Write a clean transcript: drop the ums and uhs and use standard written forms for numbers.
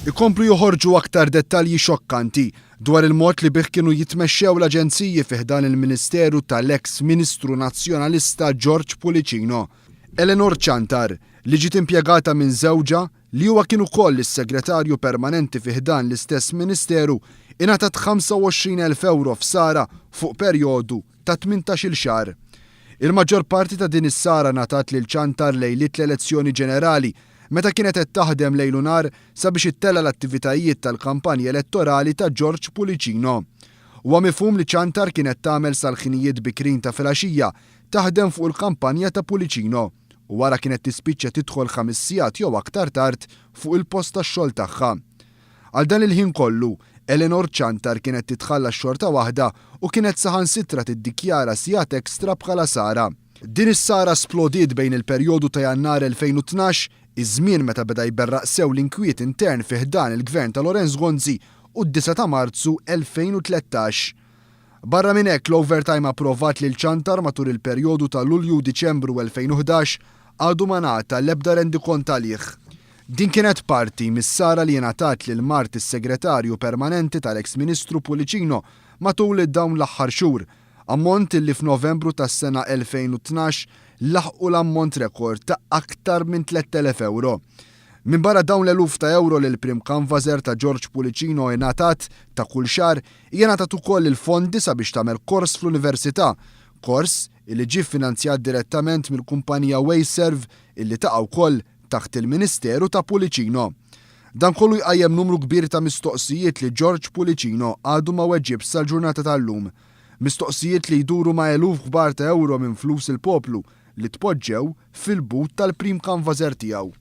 Ikomplu joħorġu aktar dettalji xokkanti dwar il-mod li bih kienu jitmexxew l-aġenziji fi ħdan il-Ministeru tal-eks Ministru Nazzjonalista George Pullicino. Eleanor Ciantar, li ġiet impjegata minn żewġha, li huwa kien ukoll is-Segretarju Permanenti fi ħdan l-istess Ministeru, ingħatat 25,000 ewro f'sara fuq perjodu ta' 18-il xahar. Il-maġġor parti ta' din is-sara ngħatat lil Ciantar lejliet l-elezzjoni ġenerali, meta kienet qed taħdem lejl u nhar sabiex ittella' l-attivitajiet tal-kampanja elettorali ta' George Pullicino. Huwa mifhum li Ciantar kienet tagħmel sal-ħinijiet bikrin ta' filgħaxija taħdem fuq il-kampanja ta' Pullicino u wara kienet tispiċċa tidħol ħames sigħat jew aktar tard fuq il-post tax-xogħol tagħha. Għal dan il-ħin kollu, Eleanor Ciantar kienet titħallas xorta waħda u kienet saħansitra tiddikjara sigħat extra bħala sara. Din is-sara splodiet bejn il-perjodu ta' Jannar 2012, iż-żmien meta beda jberraq sew l-inkwiet intern fi ħdan il-Gvern ta' Lawrence Gonzi, u d-9 ta' Marzu 2013. Barra minn hekk, l-overtime approvat lil Ciantar matul il-perjodu ta' Lulju u Diċembru 2011 għadu ma ngħata l-ebda rendikont għalih. Din kienet parti mis-sara li ingħatat lil mart is-Segretarju Permanenti tal-eks Ministru Pullicino matul dawn l-aħħar xhur, ammont li f'Novembru tas-sena 2012 laħqu l-ammont rekord ta' aktar minn 3,000 ewro. Minbarra dawn l-eluf ta' ewro li l-Prim Canvasser ta' George Pullicino ingħatat ta' kull xahar, hija ngħatat ukoll il-fondi sabiex tagħmel kors fl-università, kors illi ġie ffinanzjat direttament mill-kumpanija Wasteserv illi taqa' wkoll taħt il-Ministeru ta' Pullicino. Dan kollu jqajjem numru kbir ta' mistoqsijiet li George Pullicino għadu ma weġibx sal-ġurnata tal-lum. Mistoqsijiet li jduru ma' eluf kbar ta' ewro minn flus il-poplu li tpoġġew fil-but tal-prim canvasser tiegħu.